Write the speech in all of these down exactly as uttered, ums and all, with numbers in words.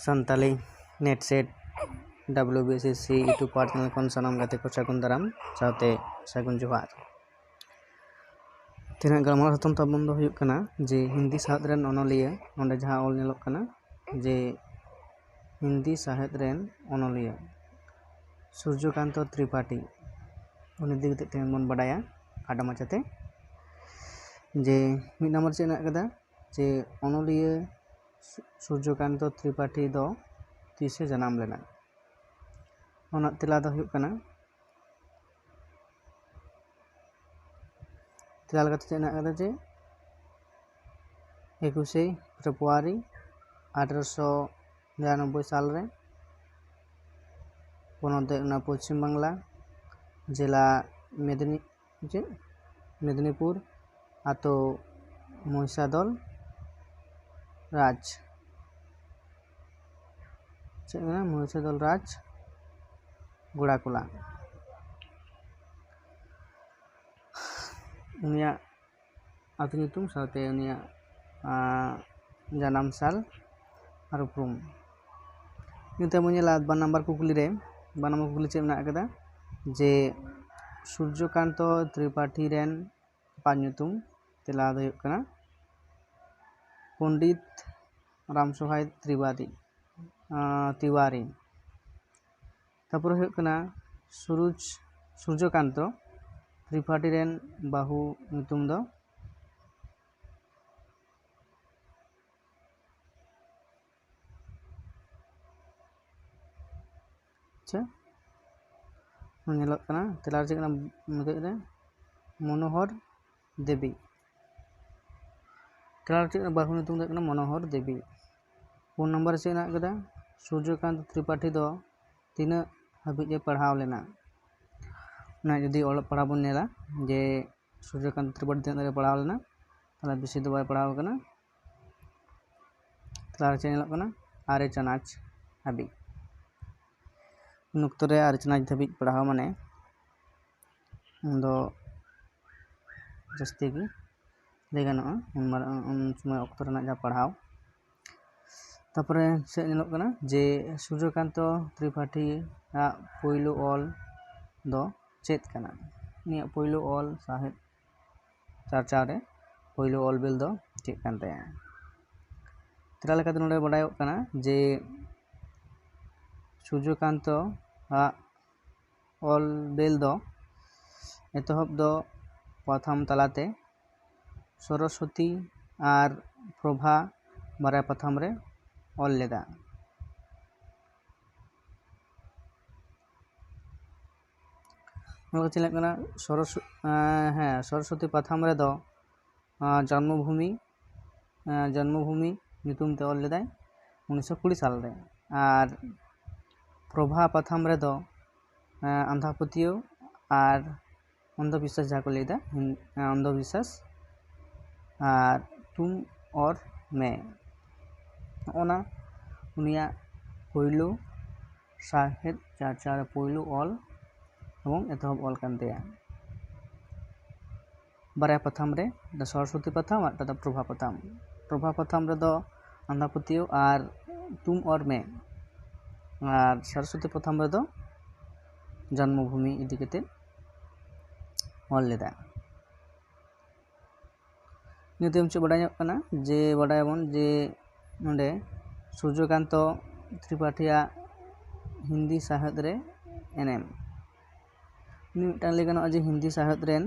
Santali NET SET WBCC YouTube partner ᱠᱷᱚᱱ ᱥᱟᱱᱟᱢ ᱜᱟᱛᱮ ᱠᱚ ᱥᱟᱹᱜᱩᱱ ᱫᱟᱨᱟᱢ ᱥᱟᱶᱛᱮ ᱥᱟᱹᱜᱩᱱ ᱡᱚᱦᱟᱨ᱾ ᱛᱮᱦᱮᱧᱟᱜ ᱜᱟᱞᱢᱟᱨᱟᱣ ᱥᱟᱛᱟᱢ ᱛᱟᱵᱚᱱ ᱫᱚ ᱦᱩᱭᱩᱜ ᱠᱟᱱᱟ ᱡᱮ ᱦᱤᱱᱫᱤ ᱥᱟᱶᱦᱮᱫ ᱨᱮᱱ ᱚᱱᱚᱞᱤᱭᱟᱹ᱾ ᱱᱚᱰᱮ ᱡᱟᱦᱟᱸ ᱚᱞ ᱧᱮᱞᱚᱜ ᱠᱟᱱᱟ ᱡᱮ ᱦᱤᱱᱫᱤ ᱥᱟᱶᱦᱮᱫ ᱨᱮᱱ ᱚᱱᱚᱞᱤᱭᱟᱹ ᱥᱩᱨᱡᱚᱠᱟᱱᱛᱚ ᱛᱨᱤᱯᱟᱴᱷᱤ, ᱩᱱᱤ ᱤᱫᱤ ᱠᱟᱛᱮ ᱛᱮᱦᱮᱧ ᱵᱚᱱ ᱵᱟᱰᱟᱭᱟ ᱠᱷᱟᱴᱚ ᱢᱟᱪᱷᱟᱛᱮ᱾ ᱡᱮ ᱢᱤᱫ ᱱᱟᱢᱵᱟᱨ ᱪᱮᱫ ᱢᱮᱱᱟᱜ ᱠᱟᱫᱟ, ᱡᱮ ᱚᱱᱚᱞᱤᱭᱟᱹ ᱥᱩ-, ᱥᱩᱨᱡᱚᱠᱟᱱᱛᱚ ᱛᱨᱤᱯᱟᱴᱷᱤ ᱫᱚ ᱛᱤᱥᱮ ᱡᱟᱱᱟᱢ ᱞᱮᱱᱟ? ᱚᱱᱟ ᱛᱮᱞᱟ ᱫᱚ ᱦᱩᱭᱩᱜ ᱠᱟᱱᱟ, ᱛᱮᱞᱟ ᱞᱮᱠᱟᱛᱮ ᱪᱮᱫ ᱢᱮᱱᱟᱜ ᱠᱟᱫᱟ ᱡᱮ ᱮᱠᱩᱥᱮ ᱯᱷᱮᱵᱽᱨᱩᱣᱟᱨᱤ ᱟᱴᱷᱨᱚᱥᱚ ᱱᱤᱨᱟᱱᱚᱵᱵᱳᱭ ᱥᱟᱞ ᱨᱮ᱾ ᱯᱚᱱᱚᱛ ᱫᱚ ᱦᱩᱭᱩᱜ ᱠᱟᱱᱟ ᱯᱚᱪᱷᱤᱢ ᱵᱟᱝᱞᱟ, ᱡᱮᱞᱟ ᱢᱮᱫᱽᱱᱤ-, ᱪᱮᱫ? ᱢᱮᱫᱽᱱᱤᱯᱩᱨ, ᱟᱛᱳ ᱢᱚᱦᱤᱥᱟᱫᱚᱞ ᱨᱟᱡᱽ᱾ ᱪᱮᱫ ᱠᱟᱱᱟ? ᱢᱚᱦᱤᱥᱟᱫᱚᱞ ᱨᱟᱡᱽ ᱜᱚᱲᱟᱠᱚᱞᱟ᱾ ᱩᱱᱤᱭᱟᱜ ᱟᱹᱛᱩ ᱧᱩᱛᱩᱢ ᱥᱟᱶᱛᱮ ᱩᱱᱤᱭᱟᱜ, ᱟᱸ, ᱡᱟᱱᱟᱢ ᱥᱟᱞ ᱟᱨ ᱩᱯᱨᱩᱢ᱾ ᱱᱤᱛᱚᱜ ᱵᱚᱱ ᱧᱮᱞᱟ ᱵᱟᱨ ᱱᱟᱢᱵᱟᱨ ᱠᱩᱠᱞᱤ ᱨᱮ, ᱵᱟᱨ ᱱᱟᱢᱵᱟᱨ ᱠᱩᱠᱞᱤ ᱪᱮᱫ ᱢᱮᱱᱟᱜ ᱟᱠᱟᱫᱟ? ᱡᱮ ᱥᱩᱨᱡᱚᱠᱟᱱᱛᱚ ᱛᱨᱤᱯᱟᱴᱷᱤ ᱨᱮᱱ ᱟᱯᱟᱛ ᱧᱩᱛᱩᱢ᱾ ᱛᱮᱞᱟ ᱫᱚ ᱦᱩᱭᱩᱜ ᱠᱟᱱᱟ ᱯᱚᱱᱰᱤᱛ ᱨᱟᱢ ᱥᱚᱦᱟᱭ ᱛᱨᱤᱯᱟᱴᱷᱤ, ᱟᱸ, ᱛᱤᱣᱟᱨᱤ᱾ ᱛᱟᱨᱯᱚᱨᱮ ᱦᱩᱭᱩᱜ ᱠᱟᱱᱟ ᱥᱩᱨᱩᱡᱽ, ᱥᱩᱨᱡᱚᱠᱟᱱᱛᱚ ᱛᱨᱤᱯᱟᱴᱷᱤ ᱨᱮᱱ ᱵᱟᱹᱦᱩ ᱧᱩᱛᱩᱢ ᱫᱚ? ᱟᱪᱪᱷᱟ, ᱧᱮᱞᱚᱜ ᱠᱟᱱᱟ ᱛᱮᱞᱟ ᱨᱮ ᱪᱮᱫ ᱠᱟᱱᱟ ᱢᱩᱪᱟᱹᱫ ᱨᱮ? ᱢᱚᱱᱳᱦᱚᱨ ᱫᱮᱵᱤ᱾ ᱛᱮᱞᱟ ᱨᱮ ᱪᱮᱫ ᱠᱟᱱᱟ? ᱵᱟᱹᱦᱩ ᱧᱩᱛᱩᱢ ᱫᱚ ᱦᱩᱭᱩᱜ ᱠᱟᱱᱟ ᱢᱚᱱᱳᱦᱚᱨ ᱫᱮᱵᱤ᱾ ᱯᱩᱱ ᱱᱚᱢᱵᱚᱨ ᱨᱮ ᱪᱮᱫ ᱢᱮᱱᱟᱜ ᱟᱠᱟᱫᱟ? ᱥᱩᱨᱡᱚᱠᱟᱱᱛ ᱛᱨᱤᱯᱟᱴᱷᱤ ᱫᱚ ᱛᱤᱱᱟᱹᱜ ᱦᱟᱹᱵᱤᱡ ᱮ ᱯᱟᱲᱦᱟᱣ ᱞᱮᱱᱟ? ᱚᱱᱟ ᱡᱩᱫᱤ ᱚᱞᱚᱜ ᱯᱟᱲᱦᱟᱣ ᱵᱚᱱ ᱧᱮᱞᱟ ᱡᱮ ᱥᱩᱨᱡᱚᱠᱟᱱᱛ ᱛᱨᱤᱯᱟᱴᱷᱤ ᱛᱤᱱᱟᱹᱜ ᱫᱷᱟᱹᱵᱤᱡ ᱮ ᱯᱟᱲᱦᱟᱣ ᱞᱮᱱᱟ, ᱛᱟᱦᱚᱞᱮ ᱵᱮᱥᱤ ᱫᱚ ᱵᱟᱭ ᱯᱟᱲᱦᱟᱣ ᱠᱟᱱᱟ᱾ ᱛᱟᱦᱚᱞᱮ ᱟᱨ ᱪᱮᱫ ᱧᱮᱞᱚᱜ ᱠᱟᱱᱟ? ᱟᱨᱮ ᱪᱟᱱᱟᱪ ᱦᱟᱹᱵᱤᱡ᱾ ᱩᱱ ᱚᱠᱛᱚ ᱨᱮ ᱟᱨᱮ ᱪᱟᱱᱟᱪ ᱫᱷᱟᱹᱵᱤᱡ ᱯᱟᱲᱦᱟᱣ ᱢᱟᱱᱮ ᱩᱱ ᱫᱚ ᱡᱟᱹᱥᱛᱤ ᱜᱮ ᱞᱟᱹᱭ ᱜᱟᱱᱚᱜᱼᱟ, ᱩᱱ ᱢᱟᱨᱟᱝ, ᱩᱱ ᱥᱚᱢᱚᱭ ᱚᱠᱛᱚ ᱨᱮᱱᱟᱜ ᱡᱟᱦᱟᱸ ᱯᱟᱲᱦᱟᱣ᱾ ᱛᱟᱯᱚᱨᱮ ᱪᱮᱫ ᱧᱮᱞᱚᱜ ᱠᱟᱱᱟ ᱡᱮ ᱥᱩᱨᱡᱚᱠᱟᱱᱛᱚ ᱛᱨᱤᱯᱟᱴᱷᱤ ᱟᱜ ᱯᱳᱭᱞᱳ ᱚᱞ ᱫᱚ ᱪᱮᱫ ᱠᱟᱱᱟ? ᱩᱱᱤᱭᱟᱜ ᱯᱳᱭᱞᱳ ᱚᱞ ᱥᱟᱶᱦᱮᱫ ᱪᱟᱨᱪᱟᱣ ᱨᱮ ᱯᱳᱭᱞᱳ ᱚᱞ ᱵᱮᱞ ᱫᱚ ᱪᱮᱫ ᱠᱟᱱ ᱛᱟᱭᱟ? ᱛᱮᱞᱟ ᱞᱮᱠᱟᱛᱮ ᱱᱚᱰᱮ ᱵᱟᱰᱟᱭᱚᱜ ᱠᱟᱱᱟ ᱡᱮ ᱥᱩᱨᱡᱚᱠᱟᱱᱛᱚ ᱟᱜ ᱚᱞ ᱵᱮᱞ ᱫᱚ ᱮᱛᱚᱦᱚᱵ ᱫᱚ ᱯᱟᱛᱷᱟᱢ ᱛᱟᱞᱟᱛᱮ ᱥᱚᱨᱚᱥᱚᱛᱤ ᱟᱨ ᱯᱨᱚᱵᱷᱟ ᱵᱟᱨᱭᱟ ᱯᱟᱛᱷᱟᱢ ᱨᱮ ᱚᱞ ᱞᱮᱫᱟ᱾ ᱚᱱᱟ ᱠᱚ ᱪᱮᱫ ᱞᱮᱠᱟᱱᱟ? ᱥᱚᱨᱚᱥ-, ᱮᱸ, ᱦᱮᱸ, ᱥᱚᱨᱚᱥᱚᱛᱤ ᱯᱟᱛᱷᱟᱢ ᱨᱮᱫᱚ, ᱟᱸ, ᱡᱚᱱᱢᱚᱵᱷᱩᱢᱤ, ᱮᱸ, ᱡᱚᱱᱢᱚᱵᱷᱩᱢᱤ ᱧᱩᱛᱩᱢ ᱛᱮ ᱚᱞ ᱞᱮᱫᱟᱭ ᱩᱱᱤᱥᱥᱚ ᱠᱩᱲᱤ ᱥᱟᱞ ᱨᱮ᱾ ᱟᱨ ᱯᱨᱚᱵᱷᱟ ᱯᱟᱛᱷᱟᱢ ᱨᱮᱫᱚ, ᱮᱸ, ᱟᱸᱫᱷᱟ ᱯᱟᱹᱛᱭᱟᱹᱣ ᱟᱨ ᱚᱱᱫᱷᱚ ᱵᱤᱥᱥᱟᱥ ᱡᱟᱦᱟᱸ ᱠᱚ ᱞᱟᱹᱭᱫᱟ, ᱦᱤᱱ-, ᱮᱸ, ᱚᱱᱫᱷᱚ ᱵᱤᱥᱥᱟᱥ ᱟᱨ ᱛᱩᱢ ᱚᱨ ᱢᱮ, ᱱᱚᱜᱼᱚ ᱱᱟ ᱩᱱᱤᱭᱟᱜ ᱯᱳᱭᱞᱳ ᱥᱟᱶᱦᱮᱫ ᱪᱟᱨᱪᱟᱣ ᱨᱮ ᱯᱳᱭᱞᱳ ᱚᱞ ᱮᱵᱚᱝ ᱮᱛᱚᱦᱚᱵ ᱚᱞ ᱠᱟᱱ ᱛᱟᱭᱟ᱾ ᱵᱟᱨᱭᱟ ᱯᱟᱛᱷᱟᱢ ᱨᱮ, ᱢᱤᱫᱴᱟᱝ ᱥᱚᱨᱚᱥᱚᱛᱤ ᱯᱟᱛᱷᱟᱢ ᱟᱨ ᱢᱤᱫᱴᱟᱝ ᱫᱚ ᱯᱨᱚᱵᱷᱟ ᱯᱟᱛᱷᱟᱢ᱾ ᱯᱨᱚᱵᱷᱟ ᱯᱟᱛᱷᱟᱢ ᱨᱮᱫᱚ ᱟᱸᱫᱷᱟ ᱯᱟᱹᱛᱭᱟᱹᱣ ᱟᱨ ᱛᱩᱢ ᱚᱨ ᱢᱮ, ᱟᱨ ᱥᱚᱨᱚᱥᱚᱛᱤ ᱯᱟᱛᱷᱟᱢ ᱨᱮᱫᱚ ᱡᱚᱱᱢᱚᱵᱷᱩᱢᱤ ᱤᱫᱤ ᱠᱟᱛᱮ ᱚᱞ ᱞᱮᱫᱟ᱾ ᱤᱱᱟᱹ ᱛᱟᱭᱚᱢ ᱪᱮᱫ ᱵᱟᱰᱟᱭ ᱧᱟᱢᱚᱜ ᱠᱟᱱᱟ? ᱡᱮ ᱵᱟᱰᱟᱭᱟᱵᱚᱱ ᱡᱮ ᱱᱚᱰᱮ ᱥᱩᱨᱡᱚᱠᱟᱱᱛᱚ ᱛᱨᱤᱯᱟᱴᱷᱤᱭᱟᱜ ᱦᱤᱱᱫᱤ ᱥᱟᱶᱦᱮᱫ ᱨᱮ ᱮᱱᱮᱢ᱾ ᱩᱱᱤ ᱢᱤᱫᱴᱟᱝ ᱞᱟᱹᱭ ᱜᱟᱱᱚᱜᱼᱟ ᱡᱮ ᱦᱤᱱᱫᱤ ᱥᱟᱶᱦᱮᱫ ᱨᱮᱱ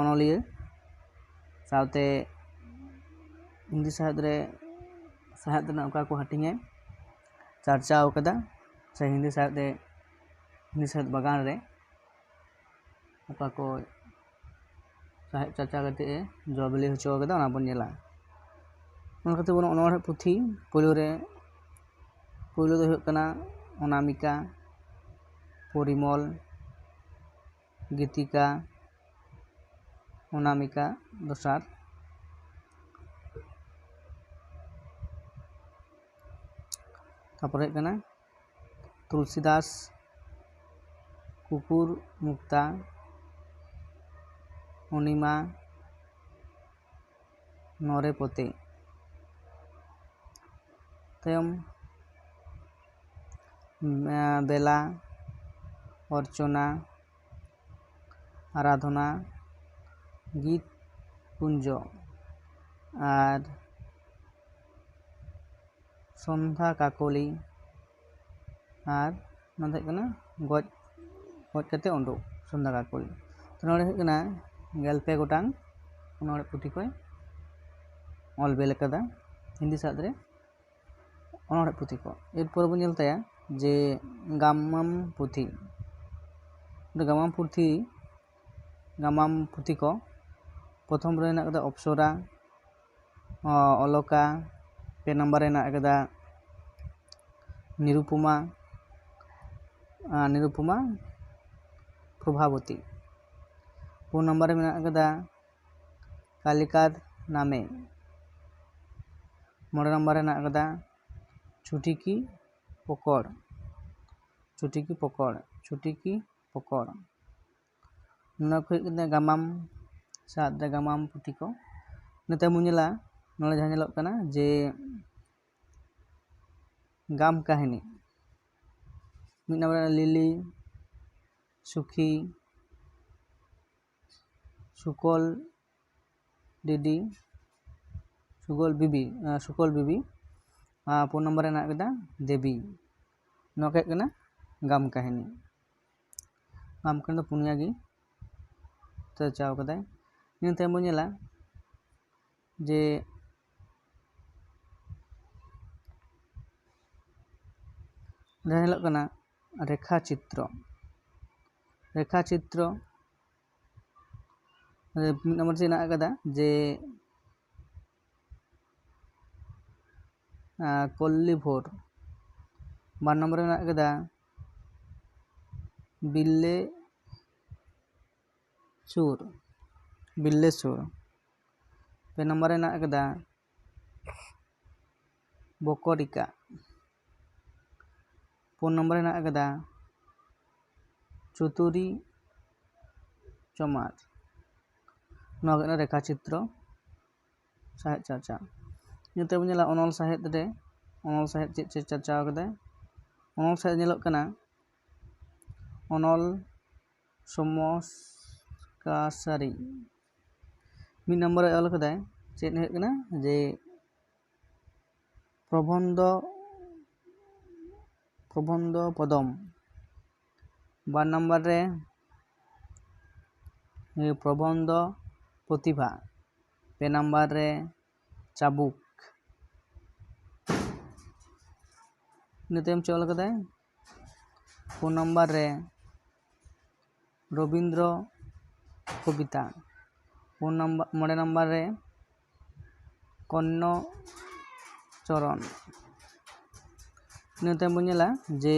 ᱚᱱᱚᱞᱤᱭᱟᱹ, ᱥᱟᱶᱛᱮ ᱦᱤᱱᱫᱤ ᱥᱟᱶᱦᱮᱫ ᱨᱮ, ᱥᱟᱶᱦᱮᱫ ᱨᱮᱱᱟᱜ ᱚᱠᱟ ᱠᱚ ᱦᱟᱹᱴᱤᱧᱮ ᱪᱟᱨᱪᱟᱣ ᱠᱟᱫᱟ, ᱥᱮ ᱦᱤᱱᱫᱤ ᱥᱟᱶᱦᱮᱫ ᱨᱮ, ᱦᱤᱱᱫᱤ ᱥᱟᱶᱦᱮᱫ ᱵᱟᱜᱟᱱ ᱨᱮ ᱚᱠᱟ ᱠᱚ ᱥᱟᱶᱦᱮᱫ ᱪᱟᱨᱪᱟ ᱠᱟᱛᱮ ᱮ ᱡᱚ ᱵᱤᱞᱤ ᱦᱚᱪᱚ ᱠᱟᱫᱟ, ᱚᱱᱟ ᱵᱚᱱ ᱧᱮᱞᱟ᱾ ᱚᱱᱟ ᱠᱷᱟᱹᱛᱤᱨ ᱵᱚᱱ ᱚᱱᱚᱬᱦᱮ ᱯᱩᱛᱷᱤ ᱯᱳᱭᱞᱳ ᱨᱮ, ᱯᱳᱭᱞᱳ ᱫᱚ ᱦᱩᱭᱩᱜ ᱠᱟᱱᱟ ᱚᱱᱟᱢᱤᱠᱟ, ᱯᱚᱨᱤᱢᱚᱞ, ᱜᱤᱛᱤᱠᱟ, ᱚᱱᱟᱢᱤᱠᱟ ᱫᱚᱥᱟᱨ᱾ ᱛᱟᱯᱚᱨᱮ ᱦᱩᱭᱩᱜ ᱠᱟᱱᱟ ᱛᱩᱞᱥᱤᱫᱟᱥ, ᱠᱩᱠᱩᱨ ᱢᱩᱠᱛᱟ, ᱚᱱᱤᱢᱟ, ᱱᱚᱨᱮᱯᱚᱛᱤ᱾ ᱛᱟᱭᱚᱢ ᱵᱮᱞᱟ, ᱚᱨᱪᱚᱱᱟ, ᱟᱨᱟᱫᱷᱚᱱᱟ, ᱜᱤᱛ ᱠᱩᱧᱡᱚ ᱟᱨ ᱥᱚᱱᱫᱷᱟ ᱠᱟᱠᱚᱞᱤ ᱟᱨ ᱚᱱᱟ ᱫᱚ ᱦᱩᱭᱩᱜ ᱠᱟᱱᱟ ᱜᱚᱡ ᱜᱚᱡ ᱠᱟᱛᱮ ᱩᱰᱩᱠ, ᱥᱚᱱᱫᱷᱟ ᱠᱟᱠᱚᱞᱤ᱾ ᱛᱚ ᱱᱚᱰᱮ ᱦᱩᱭᱩᱜ ᱠᱟᱱᱟ ᱜᱮᱞ ᱯᱮ ᱜᱚᱴᱟᱝ ᱚᱱᱚᱬᱦᱮ ᱯᱩᱛᱷᱤ ᱠᱚᱭ ᱚᱞ ᱵᱮᱞ ᱟᱠᱟᱫᱟ ᱦᱤᱱᱫᱤ ᱥᱟᱶᱦᱮᱫ ᱨᱮ ᱚᱱᱚᱬᱦᱮ ᱯᱩᱛᱷᱤ ᱠᱚ᱾ ᱮᱨᱯᱚᱨ ᱵᱚᱱ ᱧᱮᱞ ᱛᱟᱭᱟ ᱡᱮ ᱜᱟᱢᱟᱢ ᱯᱩᱛᱷᱤ᱾ ᱜᱟᱢᱟᱢ ᱯᱩᱛᱷᱤ ᱜᱟᱢᱟᱢ ᱯᱩᱛᱷᱤ ᱠᱚ ᱯᱨᱚᱛᱷᱚᱢ ᱨᱮ ᱦᱮᱱᱟᱜ ᱟᱠᱟᱫᱟ ᱚᱯᱥᱚᱨᱟ, ᱚᱞᱚᱠᱟ᱾ ᱯᱮ ᱱᱟᱢᱵᱟᱨ ᱨᱮ ᱦᱮᱱᱟᱜ ᱟᱠᱟᱫᱟ ᱱᱤᱨᱩᱯᱚᱢᱟ, ᱱᱤᱨᱩᱯᱚᱢᱟ ᱯᱨᱚᱵᱷᱟᱵᱚᱛᱤ᱾ ᱯᱩᱱ ᱱᱟᱢᱵᱟᱨ ᱨᱮ ᱢᱮᱱᱟᱜ ᱟᱠᱟᱫᱟ ᱠᱟᱞᱤᱠᱟᱨ ᱱᱟᱢᱮ᱾ ᱢᱚᱬᱮ ᱱᱟᱢᱵᱟᱨ ᱨᱮ ᱦᱮᱱᱟᱜ ᱟᱠᱟᱫᱟ ᱪᱷᱩᱴᱤ ᱠᱤ ᱯᱚᱠᱚᱲ, ᱪᱷᱩᱴᱤ ᱠᱤ ᱯᱚᱠᱚᱲ, ᱪᱷᱩᱴᱤ ᱠᱤ ᱯᱚᱠᱚᱲ᱾ ᱱᱚᱣᱟ ᱠᱚ ᱦᱩᱭᱩᱜ ᱠᱟᱱᱟ ᱜᱟᱢᱟᱢ, ᱥᱟᱶᱛᱮ ᱜᱟᱢᱟᱢ ᱯᱩᱛᱷᱤ ᱠᱚ᱾ ᱤᱱᱟᱹ ᱛᱟᱭᱚᱢ ᱵᱚᱱ ᱧᱮᱞᱟ, ᱱᱚᱰᱮ ᱡᱟᱦᱟᱸ ᱧᱮᱞᱚᱜ ᱠᱟᱱᱟ ᱡᱮ ᱜᱟᱢ ᱠᱟᱹᱦᱱᱤ, ᱢᱤᱫ ᱱᱟᱢᱵᱟᱨ ᱨᱮ ᱞᱤᱞᱤ, ᱥᱩᱠᱷᱤ, ᱥᱩᱠᱚᱞ ᱰᱤᱰᱤ, ᱥᱩᱠᱚᱞ ᱵᱤᱵᱤ, ᱥᱩᱠᱚᱞ ᱵᱤᱵᱤ᱾ ᱟᱨ ᱯᱩᱱ ᱱᱟᱢᱵᱟᱨ ᱨᱮ ᱦᱮᱱᱟᱜ ᱟᱠᱟᱫᱟ ᱫᱮᱵᱤ᱾ ᱱᱚᱣᱟ ᱠᱚ ᱦᱩᱭᱩᱜ ᱠᱟᱱᱟ ᱜᱟᱢ ᱠᱟᱹᱦᱱᱤ᱾ ᱜᱟᱢ ᱠᱟᱹᱦᱱᱤ ᱫᱚ ᱯᱩᱱᱭᱟ ᱜᱮ ᱨᱚᱪᱟᱣ ᱠᱟᱫᱟᱭ᱾ ᱤᱱᱟᱹ ᱛᱟᱭᱚᱢ ᱵᱚᱱ ᱧᱮᱞᱟ ᱡᱮ ᱡᱟᱦᱟᱸ ᱧᱮᱞᱚᱜ ᱠᱟᱱᱟ ᱨᱮᱠᱷᱟ ᱪᱤᱛᱨᱚ᱾ ᱨᱮᱠᱷᱟ ᱪᱤᱛᱨᱚ ᱨᱮ ᱢᱤᱫ ᱱᱚᱢᱵᱚᱨ ᱪᱮᱫ ᱦᱮᱱᱟᱜ ᱟᱠᱟᱫᱟ ᱡᱮ ᱠᱚᱞᱞᱤᱵᱷᱳᱨ᱾ ᱵᱟᱨ ᱱᱚᱢᱵᱚᱨ ᱨᱮ ᱢᱮᱱᱟᱜ ᱟᱠᱟᱫᱟ ᱵᱤᱞᱞᱮ ᱥᱩᱨ, ᱵᱤᱞᱞᱮ ᱥᱩᱨ᱾ ᱯᱮ ᱱᱚᱢᱵᱚᱨ ᱨᱮ ᱦᱮᱱᱟᱜ ᱟᱠᱟᱫᱟ ᱵᱚᱠᱚᱨᱤᱠᱟ᱾ ᱯᱩᱱ ᱱᱚᱢᱵᱚᱨ ᱨᱮ ᱦᱮᱱᱟᱜ ᱟᱠᱟᱫᱟ ᱪᱩᱛᱩᱨᱤ ᱪᱚᱢᱟᱨ᱾ ᱱᱚᱣᱟ ᱠᱟᱱᱟ ᱨᱮᱠᱷᱟ ᱪᱤᱛᱨᱚ ᱥᱟᱶᱦᱮᱫ ᱪᱟᱨᱪᱟ᱾ ᱤᱱᱟᱹ ᱛᱟᱭᱚᱢ ᱵᱚᱱ ᱧᱮᱞᱟ ᱚᱱᱚᱞ ᱥᱟᱶᱦᱮᱫ ᱨᱮ ᱚᱱᱚᱞ ᱥᱟᱶᱦᱮᱫ ᱪᱮᱫ ᱪᱮᱫ ᱪᱟᱨᱪᱟᱣ ᱠᱟᱫᱟᱭ? ᱚᱱᱚᱞ ᱥᱟᱶᱦᱮᱫ ᱧᱮᱞᱚᱜ ᱠᱟᱱᱟ ᱚᱱᱚᱞ ᱥᱚᱢᱚᱠᱟᱥᱟᱨᱤ᱾ ᱢᱤᱫ ᱱᱚᱢᱵᱚᱨ ᱨᱮ ᱚᱞ ᱠᱟᱫᱟᱭ, ᱪᱮᱫ ᱦᱩᱭᱩᱜ ᱠᱟᱱᱟ, ᱡᱮ ᱯᱨᱚᱵᱚᱱᱫᱷᱚ, ᱯᱨᱚᱵᱚᱱᱫᱷᱚ ᱯᱚᱫᱚᱢ᱾ ᱵᱟᱨ ᱱᱟᱢᱵᱟᱨ ᱨᱮ ᱯᱨᱚᱵᱚᱱᱫᱷᱚ ᱯᱨᱚᱛᱤᱵᱷᱟ᱾ ᱯᱮ ᱱᱟᱢᱵᱟᱨ ᱨᱮ ᱪᱟᱵᱩᱠ᱾ ᱤᱱᱟᱹ ᱛᱟᱭᱚᱢ ᱪᱮᱫ ᱚᱞ ᱠᱟᱫᱟᱭ? ᱯᱩᱱ ᱱᱟᱢᱵᱟᱨ ᱨᱮ ᱨᱚᱵᱤᱱᱫᱨᱚ ᱠᱚᱵᱤᱛᱟ᱾ ᱯᱩᱱ ᱱᱟᱢᱵᱟᱨ, ᱢᱚᱬᱮ ᱱᱟᱢᱵᱟᱨ ᱨᱮ ᱠᱚᱱᱱᱚ ᱪᱚᱨᱚᱱ᱾ ᱤᱱᱟᱹ ᱛᱟᱭᱚᱢ ᱵᱚᱱ ᱧᱮᱞᱟ ᱡᱮ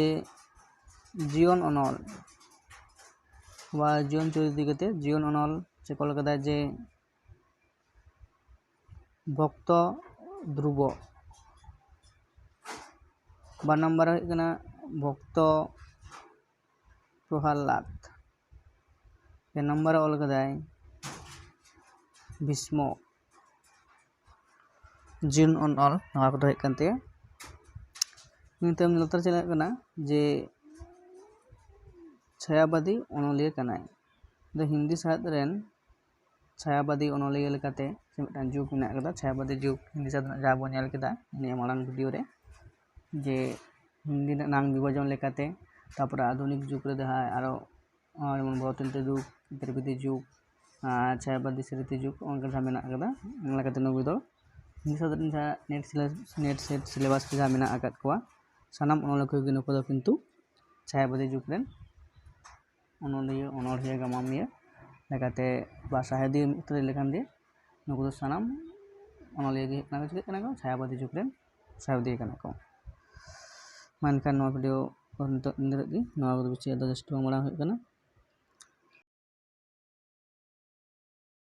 ᱡᱤᱭᱚᱱ ᱚᱱᱚᱞ ᱵᱟ ᱡᱤᱭᱚᱱ ᱪᱚᱨᱤᱛ ᱤᱫᱤ ᱠᱟᱛᱮ ᱡᱤᱭᱚᱱ ᱚᱱᱚᱞ ᱪᱮᱫ ᱠᱚ ᱚᱞ ᱠᱟᱫᱟ, ᱡᱮ ᱵᱷᱚᱠᱛᱚ ᱫᱷᱨᱩᱵᱚ᱾ ᱵᱟᱨ ᱱᱟᱢᱵᱟᱨ ᱨᱮ ᱦᱩᱭᱩᱜ ᱠᱟᱱᱟ ᱵᱷᱚᱠᱛᱚ ᱯᱨᱚᱦᱞᱟᱫ᱾ ᱯᱮ ᱱᱟᱢᱵᱟᱨ ᱨᱮ ᱚᱞ ᱠᱟᱫᱟᱭ ᱵᱷᱤᱥᱢᱚ᱾ ᱡᱤᱭᱚᱱ ᱚᱱᱚᱞ ᱱᱚᱣᱟ ᱠᱚᱫᱚ ᱦᱩᱭᱩᱜ ᱠᱟᱱ ᱛᱟᱭᱟ᱾ ᱤᱱᱟᱹ ᱛᱟᱭᱚᱢ ᱞᱟᱛᱟᱨ ᱪᱟᱞᱟᱜ ᱠᱟᱱᱟ ᱡᱮ ᱪᱷᱟᱭᱟᱵᱟᱫᱤ ᱚᱱᱚᱞᱤᱭᱟᱹ ᱠᱟᱱᱟᱭ᱾ ᱫᱚ ᱦᱤᱱᱫᱤ ᱥᱟᱶᱦᱮᱫ ᱨᱮᱱ ᱪᱷᱟᱭᱟᱵᱟᱫᱤ ᱚᱱᱚᱞᱤᱭᱟᱹ ᱞᱮᱠᱟᱛᱮ ᱥᱮ ᱢᱤᱫᱴᱟᱱ ᱡᱩᱜᱽ ᱢᱮᱱᱟᱜ ᱟᱠᱟᱫᱟ᱾ ᱪᱷᱟᱭᱟᱵᱟᱫᱤ ᱡᱩᱜᱽ ᱦᱤᱱᱫᱤ ᱥᱟᱶᱦᱮᱫ ᱨᱮᱱᱟᱜ ᱡᱟᱦᱟᱸ ᱵᱚᱱ ᱧᱮᱞ ᱠᱮᱫᱟ ᱱᱤᱭᱟᱹ ᱢᱟᱲᱟᱝ ᱵᱷᱤᱰᱤᱭᱳ ᱨᱮ, ᱡᱮ ᱦᱤᱱᱫᱤ ᱨᱮᱱᱟᱜ ᱱᱟᱝ ᱵᱤᱵᱷᱟᱡᱚᱱ ᱞᱮᱠᱟᱛᱮ, ᱛᱟᱨᱯᱚᱨᱮ ᱟᱫᱷᱩᱱᱤᱠ ᱡᱩᱜᱽ ᱨᱮ ᱡᱟᱦᱟᱸ ᱟᱨᱚ, ᱟᱨ ᱡᱮᱢᱚᱱ ᱵᱷᱚᱵᱚᱛᱚᱱᱛᱨᱤ ᱡᱩᱜᱽ, ᱛᱨᱤᱯᱤᱛᱤ ᱡᱩᱜᱽ, ᱟᱨ ᱪᱷᱟᱭᱟᱵᱟᱫᱤ ᱥᱨᱤᱛᱤ ᱡᱩᱜᱽ, ᱚᱱᱠᱟ ᱡᱟᱦᱟᱸ ᱢᱮᱱᱟᱜ ᱟᱠᱟᱫᱟ᱾ ᱚᱱᱟ ᱞᱮᱠᱟᱛᱮ ᱱᱩᱠᱩ ᱫᱚ ᱦᱤᱱᱫᱤ ᱥᱟᱶᱦᱮᱫ ᱨᱮᱱ ᱡᱟᱦᱟᱸ ᱱᱮᱴ ᱥᱤᱞᱮ-, ᱱᱮᱴ ᱥᱮᱴ ᱥᱤᱞᱮᱵᱟᱥ ᱨᱮ ᱡᱟᱦᱟᱸ ᱢᱮᱱᱟᱜ ᱟᱠᱟᱫ ᱠᱚᱣᱟ, ᱥᱟᱱᱟᱢ ᱚᱱᱚᱞᱤᱭᱟᱹ ᱠᱚᱜᱮ ᱱᱩᱠᱩ ᱫᱚ ᱠᱤᱱᱛᱩ ᱪᱷᱟᱭᱟᱵᱟᱫᱤ ᱡᱩᱜᱽ ᱨᱮᱱ ᱚᱱᱚᱞᱤᱭᱟᱹ, ᱚᱱᱚᱬᱦᱤᱭᱟᱹ, ᱜᱟᱢᱟᱢᱤᱭᱟᱹ ᱞᱮᱠᱟᱛᱮ ᱵᱟ ᱥᱟᱶᱦᱮᱫᱤᱭᱟᱹ ᱢᱤᱫ ᱠᱟᱛᱷᱟ ᱞᱟᱹᱭ ᱞᱮᱠᱷᱟᱱ ᱜᱮ ᱱᱩᱠᱩ ᱫᱚ ᱥᱟᱱᱟᱢ ᱚᱱᱚᱞᱤᱭᱟᱹ ᱜᱮ ᱦᱩᱭᱩᱜ ᱠᱟᱱᱟ ᱠᱚ, ᱪᱤᱠᱟᱹᱜ ᱠᱟᱱᱟ ᱠᱚ? ᱪᱷᱟᱭᱟᱵᱟᱫᱤ ᱡᱩᱜᱽ ᱨᱮᱱ ᱥᱟᱶᱦᱮᱫᱤᱭᱟᱹ ᱠᱟᱱᱟ ᱠᱚ᱾ ᱢᱟ ᱮᱱᱠᱷᱟᱱ ᱱᱚᱣᱟ ᱵᱷᱤᱰᱤᱭᱳ ᱱᱤᱛᱚᱜ ᱤᱱ ᱫᱷᱟᱹᱨᱤᱡ ᱜᱮ, ᱱᱚᱣᱟ ᱠᱚᱫᱚ ᱵᱮᱥᱤ ᱟᱫᱚ ᱡᱟᱹᱥᱛᱤ ᱵᱟᱝ ᱵᱟᱲᱟᱭ ᱦᱩᱭᱩᱜ ᱠᱟᱱᱟ᱾